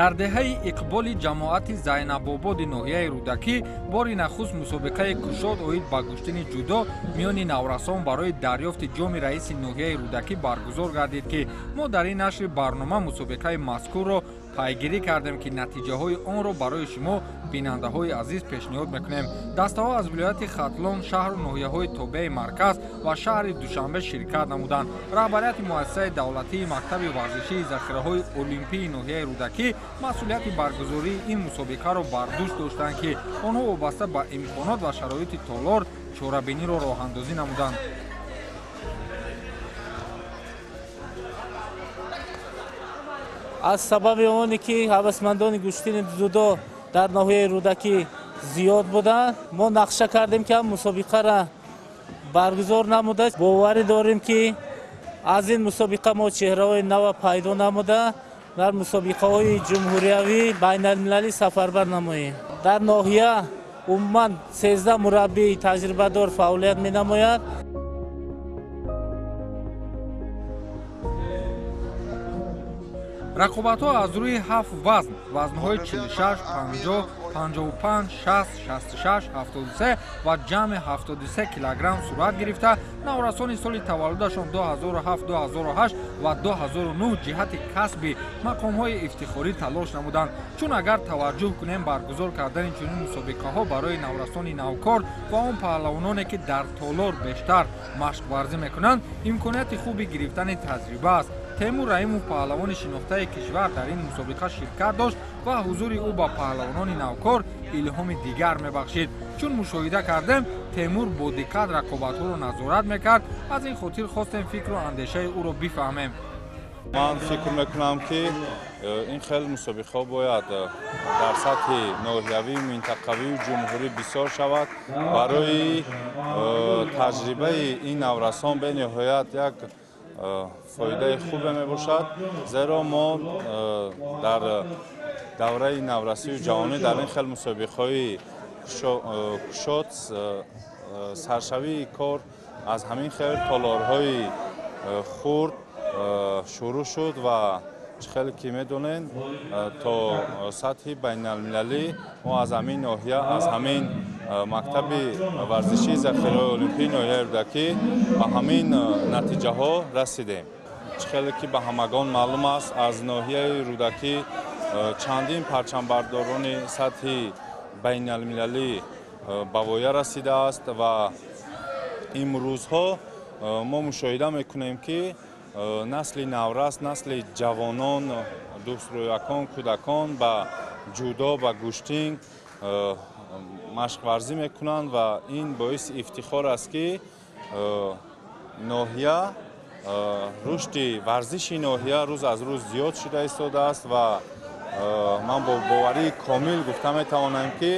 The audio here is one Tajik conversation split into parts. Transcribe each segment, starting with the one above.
Дар деҳаи Иқболи ҷамоати Зайнабободи ноҳияи Рӯдакӣ бори нахуст мусобиқаи кушод оид ба гӯштини ҷудо миёни наврасон барои дарёфти ҷоми раиси ноҳияи Рӯдакӣ баргузор гардид, ки мо дар ин нашри барнома мусобиқаи мазкурро пайгирӣ кардем, ки натиҷаҳои онро барои шумо бинандаҳои азиз пешниҳод мекунем. Дастаҳо аз вилояти Хатлон, шаҳру ноҳияҳои тобеи марказ ва шаҳри Душанбе ширкат намуданд. Раҳбарияти муассисаи давлатии мактаби варзишии захираҳои олимпии ноҳияи Рӯдакӣ масъулияти баргузории ин мусобиқаро бар дӯш доштанд, ки онҳо вобаста ба имконот ва шароити толор чорабиниро роҳандозӣ намуданд. Аз сабаби оне ки ҳавасмандони гӯштини ҷудо дар ноҳияи Рӯдакӣ зиёд буданд, мо нақша кардем, ки ҳам мусобиқаро баргузор намуда. Боварӣ дорем, ки аз ин мусобиқа мо чеҳраҳои нава пайдо намуда дар мусобиқаҳои ҷумҳуриявӣ, байналмилалӣ сафарбар намоем. Дар ноҳия умуман 13 мураббии таҷрибадор фаъолият менамояд. Рақобатҳо аз рӯи ҳафт вазн, вазнҳои 46, 50, 55, 60, 66, 73 ва ҷамъи 73 килограмм сурат гирифта, наврасони соли таваллудашон 2007, 2008 ва 2009 ҷиҳати касби мақомҳои ифтихорӣ талош намуданд. Чун агар таваҷҷӯҳ кунем, баргузор кардани чунин мусобиқаҳо барои наврасони навкор ва он паҳлавононе, ки дар толор бештар машқварзӣ мекунанд, имконияти хуби гирифтани таҷриба аст. Темур Раимов, паҳлавони шинохтаи кишвар, дар ин мусобиқа ширкат дошт ва ҳузури ӯ ба паҳлавонони навкор илҳоми дигар мебахшид. Чун мушоҳида кардем, Темур бо диққат рақобатҳоро назорат мекард. Аз ин хотир хостем фикру андешаи ӯро бифаҳмем. Ман фикр мекунам, ки ин хел мусобиқаҳо бояд дар сатҳи ноҳиявӣ, минтақавию ҷумҳурӣ бисёр шавад. Барои таҷрибаи ин наврасон бениҳоят як фоидаи хубе мебошад, зеро мо дар давраи наврасию ҷавонӣ дар ин хел мусобиқаҳои кушод саршавии кор аз ҳамин хел толорҳои хурд шурӯъ шуд ва чӣ хеле ки медонед, то сатҳи байналмилалӣ мо аз ҳамин ноҳия, аз ҳамин мактаби варзишии захираҳои олимпии ноҳияи Рӯдакӣ ба ҳамин натиҷаҳо расидем. Чӣ хеле ки ба ҳамагон маълум аст, аз ноҳияи Рӯдакӣ чандин парчамбардорони сатҳи байналмилалӣ ба воя расидааст ва имрӯзҳо мо мушоҳида мекунем, ки насли наврас, насли ҷавонон, дӯстрӯякон, кӯдакон ба ҷудо, ба гӯштин машқварзӣ мекунанд ва ин боиси ифтихор аст, ки ноҳия, рушди варзиши ноҳия рӯз аз рӯз зиёд шуда истодааст ва ман бо боварии комил гуфта метавонам, ки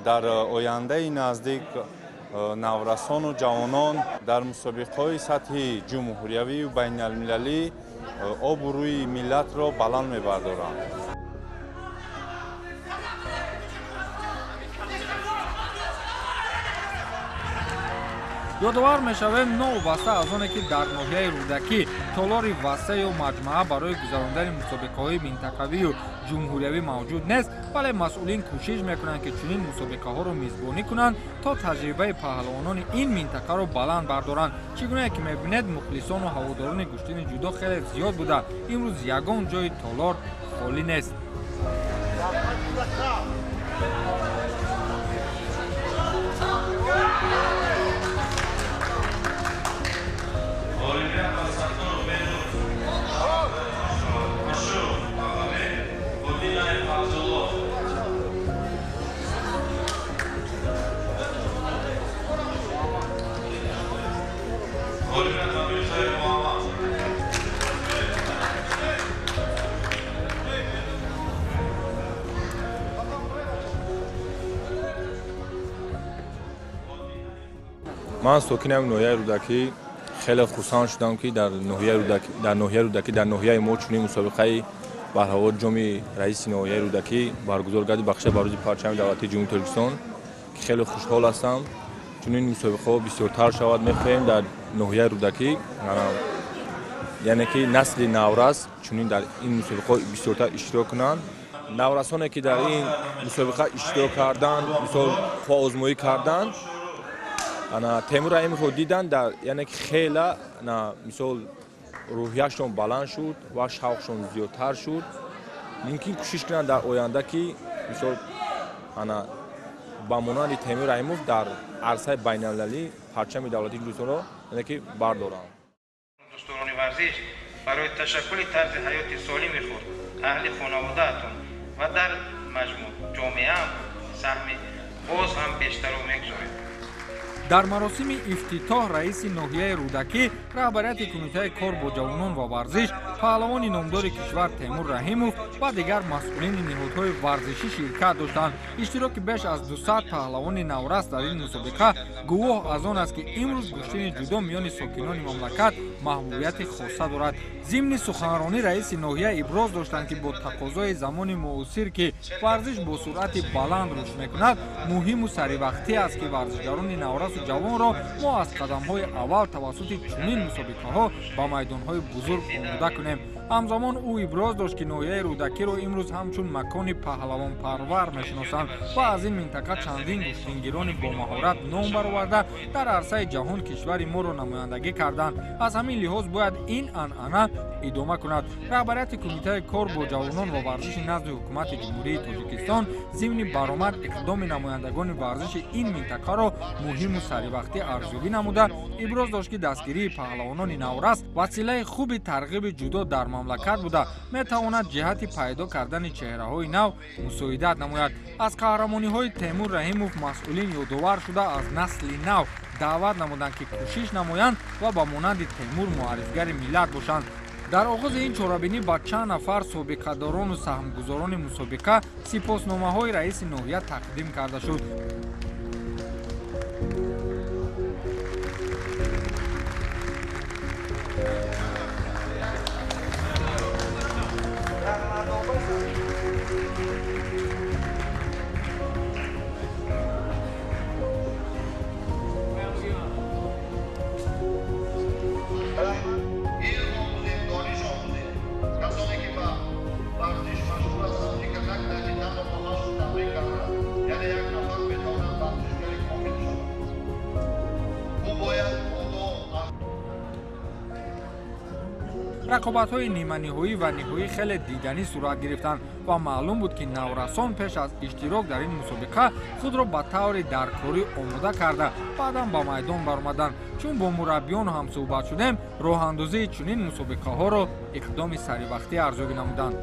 дар ояндаи наздик наврасону ҷавонон дар мусобиқаҳои сатҳи ҷумҳуриявию байналмилалӣ обу рӯи миллатро баланд мебардоранд. Ёдовар мешавем, новобаста аз оне ки дар ноҳияи Рӯдакӣ толори васеъ ё маҷмаа барои гузарондани мусобиқаҳои минтақавию ҷумҳуриявӣ мавҷуд нест, вале масъулин кӯшиш мекунанд, ки чунин мусобиқаҳоро мизбонӣ кунанд, то таҷрибаи паҳлавонони ин минтақаро баланд бардоранд. Чӣ гунае ки мебинед, мухлисону ҳаводорони гӯштини ҷудо хеле зиёд буда, имрӯз ягон ҷои толор холӣ нест. Ман сокини ноҳияи Рӯдакӣ хеле хурсанд шудам, ки дар ноҳияи Рӯдакӣ, дар ноҳияи мо чунин мусобиқаи барҳаво ҷоми раиси ноҳияи Рӯдакӣ баргузор гардид, бахшида ба рӯзи парчами давлатии Ҷумҳурии Тоҷикистон, ки хеле хушҳол ҳастам. Чунин мусобиқаҳо бисёртар шавад мехоҳем дар ноҳияи Рӯдакӣ, яъне ки насли наврас чунин дар ин мусобиқаҳо бисёртар иштирок кунанд. Наврасоне ки дар ин мусобиқа иштирок карданд, мисол қувваозмоӣ карданд, ана Темур Раҳимовро диданд, дар яъне ки хела мисол рӯҳияшон баланд шуд ва шавқшон зиёдтар шуд. Мумкин кӯшиш кунанд дар оянда, ки мисол ана ба монанди Темур Раҳимов дар арсаи байналмилалӣ парчами давлатии Ҷумҳуриро яъне ки бардоранд. Дӯстдорони варзиш, барои ташаккули тарзи ҳаёти солими худ, аҳли хонаводаатон ва дар маҷмӯъ ҷомеаам саҳми боз ҳам бештарро мегузоред. Дар маросими ифтитоҳ раиси ноҳияи Рӯдакӣ, раҳбарияти Кумитаи кор бо ҷавонон ва варзиш, паҳлавони номдори кишвар Темур Раҳимов ва дигар масъулини ниҳодҳои варзишӣ ширкат доштанд. Иштироки беш аз 200 паҳлавони наврас дар ин мусобиқа гувоҳ аз он аст, ки имрӯз гӯштини ҷудо миёни сокинони мамлакат маҳбубияти хоса дорад. Зимни суханронӣ раиси ноҳия иброз доштанд, ки бо тақозои замони муосир, ки варзиш бо суръати баланд рушд мекунад, муҳиму саривақтӣ аст, ки варзишгарони наврасу ҷавонро мо аз қадамҳои аввал тавассути чунин мусобиқаҳо ба майдонҳои бузург омода кунем. Ҳамзамон ӯ иброз дошт, ки ноҳияи Рӯдакиро имрӯз ҳамчун макони паҳлавонпарвар мешиносанд ва аз ин минтақа чандин гӯштингирони бомаҳорат ном бароварда, дар арсаи ҷаҳон кишвари моро намояндагӣ карданд. Аз ҳамин лиҳоз бояд ин анъана идома кунад. Раҳбарияти Кумитаи кор бо ҷавонон ва варзиши назди Ҳукумати Ҷумҳурии Тоҷикистон зимни баромад иқдоми намояндагони варзиши ин минтақаро муҳиму саривақтӣ арзёбӣ намуда, иброз дошт, ки дастгирии паҳлавонони наврас василаи хуби тарғиби ҷудо дар мамлакат буда, метавонад ҷиҳати пайдо кардани чеҳраҳои нав мусоидат намояд. Аз қаҳрамониҳои Темур Раҳимов масъулин ёдовар шуда, аз насли нав даъват намуданд, ки кӯшиш намоянд ва ба монанди Темур муаррифгари миллат бошанд. Дар оғози ин чорабинӣ ба чанд нафар собиқадорону саҳмгузорони мусобиқа сипосномаҳои раиси ноҳия тақдим карда шуд. Рақобатҳои ниманиҳоӣ ва ниҳоӣ хеле диданӣ сурат гирифтанд ва маълум буд, ки наврасон пеш аз иштирок дар ин мусобиқа худро ба таври даркорӣ омода карда, баъдан ба майдон баромаданд. Чун бо мураббиён ҳамсӯҳбат шудем, роҳандозии чунин мусобиқаҳоро иқдоми саривақтӣ арзёбӣ намуданд.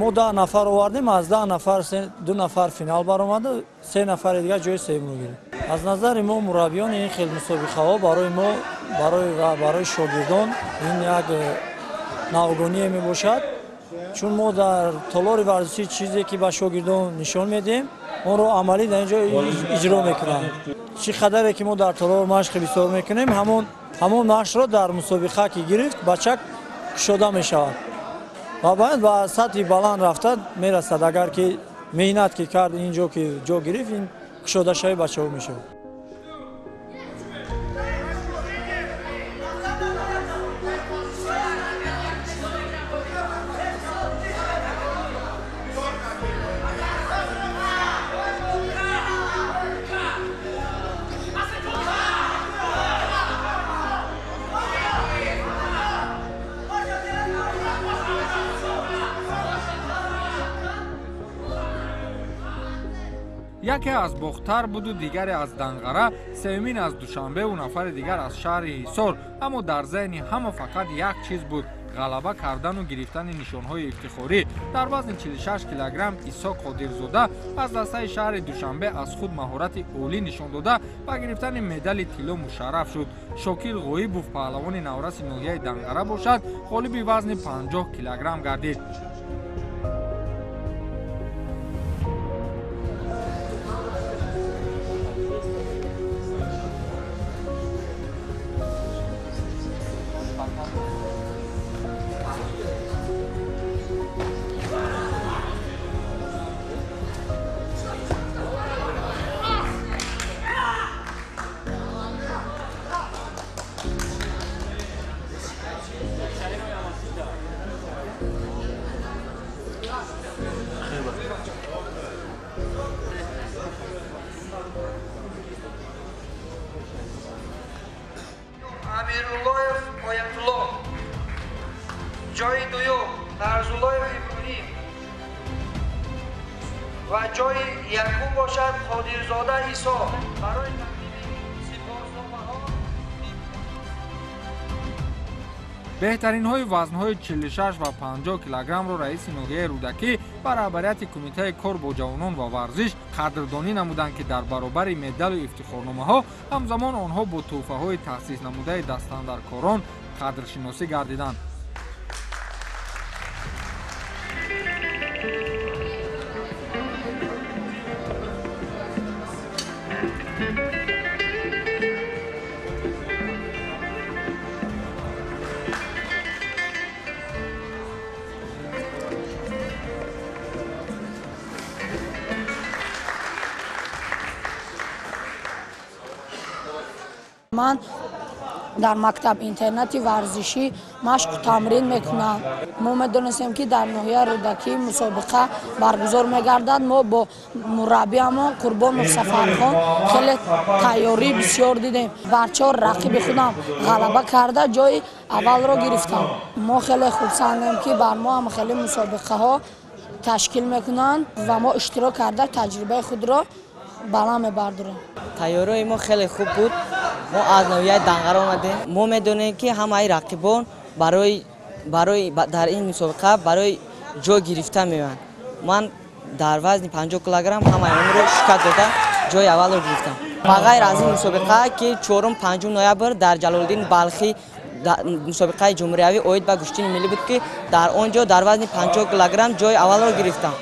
Мо 10 нафар овардем, аз 10 нафар ду нафар финал баромада, се нафари дигар ҷои сеюмро гирифт. Аз назари мо, мураббиён, ин хел мусобиқаҳо барои мо, барои шогирдон ин як навгоние мебошад, чун мо дар толори варзишӣ чизе ки ба шогирдон нишон медиҳем, онро амалӣ дар ин ҷо иҷро мекунанд. Чӣ қадаре ки мо дар толор машқи бисёр мекунем, ҳамон машқро дар мусобиқа ки гирифт, бачак кушода мешавад ва бояд ба сатҳи баланд рафта мерасад. Агар ки меҳнат ки кард, ин ҷо ки ҷо гирифт, ин кушодашавии бачаҳо мешавад. Яке аз Бохтар буду, дигаре аз Данғара, сеюмин аз Душанбеву нафари дигар аз шаҳри Ҳисор. Аммо дар зеҳни ҳама фақат як чиз буд: Ғалаба кардану гирифтани нишонҳои ифтихорӣ. Дар вазни 46 килограмм Исо Қодирзода аз дастаи шаҳри Душанбе аз худ маҳорати олӣ нишон дода, ба гирифтани медали тилло мушарраф шуд. Шокир Ғоибов, паҳлавони навраси ноҳияи Данғара бошад, ғолиби вазни 50 килограмм гардид. Амируллоев Оятулло, ҷои дуюм Нарзуллоев Иброҳим ва ҷои якум бошад Қодирзода Исо. Барои тақдими сипосномаҳо Беҳтаринҳои вазнҳои 46 ва 50 килограммро раиси ноҳияи Рӯдакӣ ба раҳбарияти Кумитаи кор бо ҷавонон ва варзиш қадрдонӣ намуданд, ки дар баробари медалу ифтихорномаҳо ҳамзамон онҳо бо тӯҳфаҳои таҳсис намудаи дастандаркорон қадршиносӣ гардиданд. Ман дар мактаб интернати варзишӣ машқу тамрин мекунам. Мо медонистем, ки дар ноҳияи Рӯдакӣ мусобиқа баргузор мегардад. Мо бо мураббиамон Қурбонов Сафархон хеле тайёрӣ бисёр дидем. Бар чор рақиби худам ғалаба карда, ҷои аввалро гирифтам. Мо хеле хурсандем, ки бар мо ҳам хеле мусобиқаҳо ташкил мекунанд ва мо иштирок карда, таҷрибаи худро баланд мебардорем. Тайёриҳои мо хеле хуб буд. Мо аз ноҳияи Данғара омадем. Мо медонем, ки ҳамаи рақибон барои дар ин мусобиқа барои ҷой гирифта меоянд. Ман дар вазни 50 килограмм ҳамаи онро шикаст дода, ҷои аввалро гирифтам. Ба ғайр аз ин мусобиқа, ки 4-5 ноябр дар Ҷалолиддин Балхӣ мусобиқаи ҷумҳуриявӣ оид ба гӯштини миллӣ буд, ки дар он ҷо дар вазни 50 килограмм ҷои аввалро гирифтам.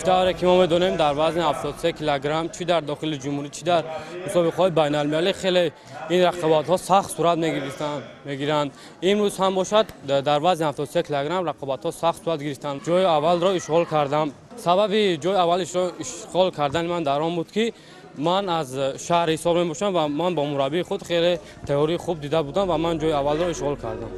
Тавре ки мо медонем, дар вазни 73 килограмм чӣ дар дохили ҷумҳурӣ, чӣ дар мусобиқаҳои байналмилалӣ хеле ин рақобатҳо сахт сурат мегиранд. Имрӯз ҳам бошад, дар вазни 73 килограмм рақобатҳо сахт сурат гирифтанд. Ҷои аввалро ишғол кардам. Сабаби ҷои аввал ишғол кардани ман дар он буд, ки ман аз шаҳри Ҳисор мебошам ва ман бо мураббии худ хеле теории хуб дида будам ва ман ҷои аввалро ишғол кардам.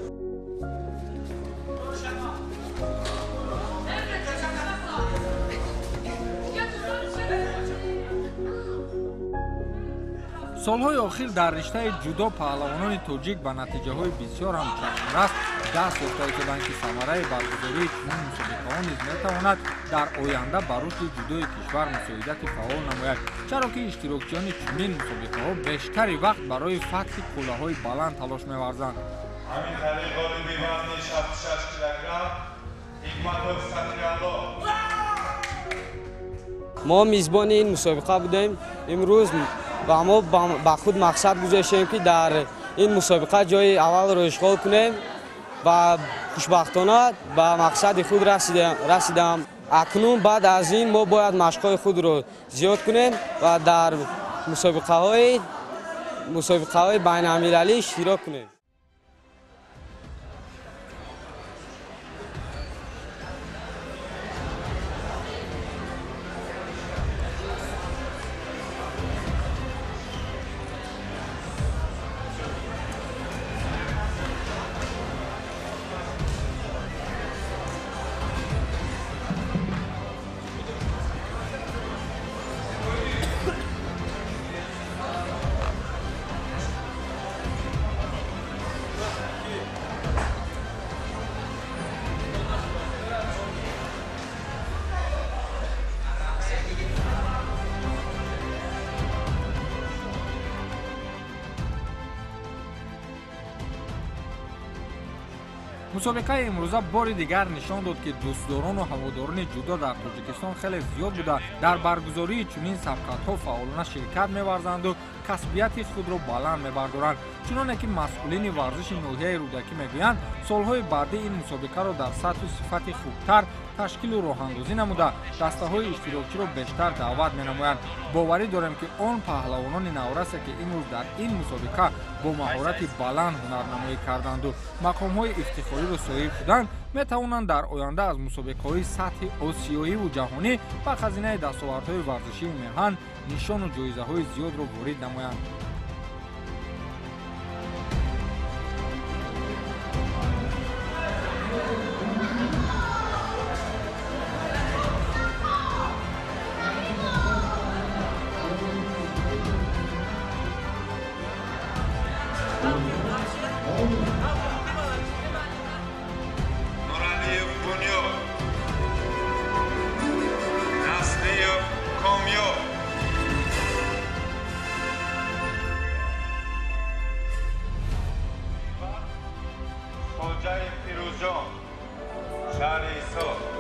Солҳои охир дар риштаи ҷудо паҳлавонони тоҷик ба натиҷаҳои бисёр ҳам чашмрас даст ёфта истоданд, ки самараи баргузории чунин мусобиқаҳо низ метавонад дар оянда ба рушди ҷудои кишвар мусоидати фаъол намояд, чаро ки иштирокчиёни чунин мусобиқаҳо бештари вақт барои фатҳи қуллаҳои баланд талош меварзанд. Ҳамин тариқ ғолиби вазни 66 килограмм Ҳикматов Сатриалло. Мо мизбони ин мусобиқа будем имрӯз ва мо ба худ мақсад гузоштем, ки дар ин мусобиқа ҷои аввалро ишғол кунем ва хушбахтона ба мақсади худ расидам. Акнун баъд аз ин мо бояд машқҳои худро зиёд кунем ва дар мусобиқаҳои байналмилалӣ иштирок кунем. Мусобиқаи имрӯза бори дигар нишон дод, ки дӯстдорону ҳаводорони ҷудо дар Тоҷикистон хеле зиёд буда, дар баргузории чунин сабқатҳо фаъолона ширкат меварзанду касбияти худро баланд мебардоранд. Чуноне ки масъулини варзиши ноҳияи Рӯдакӣ мегӯянд, солҳои баъдӣ ин мусобиқаро дар сатҳу сифати хубтар ташкилу роҳандозӣ намуда, дастаҳои иштирокчиро бештар даъват менамоянд. Боварӣ дорем, ки он паҳлавонони наврасе, ки имрӯз дар ин мусобиқа бо маҳорати баланд ҳунарнамоӣ карданду мақомҳои ифтихориро соҳиб шуданд, метавонанд дар оянда аз мусобиқаҳои сатҳи осиёиву ҷаҳонӣ ба хазинаи дастовардҳои варзишию меҳан нишону ҷоизаҳои зиёдро ворид намоянд. Нуралиев Бунёд, Наслиев Комёб. Хоҷаев Фирӯзҷон, шаҳри Ҳисор.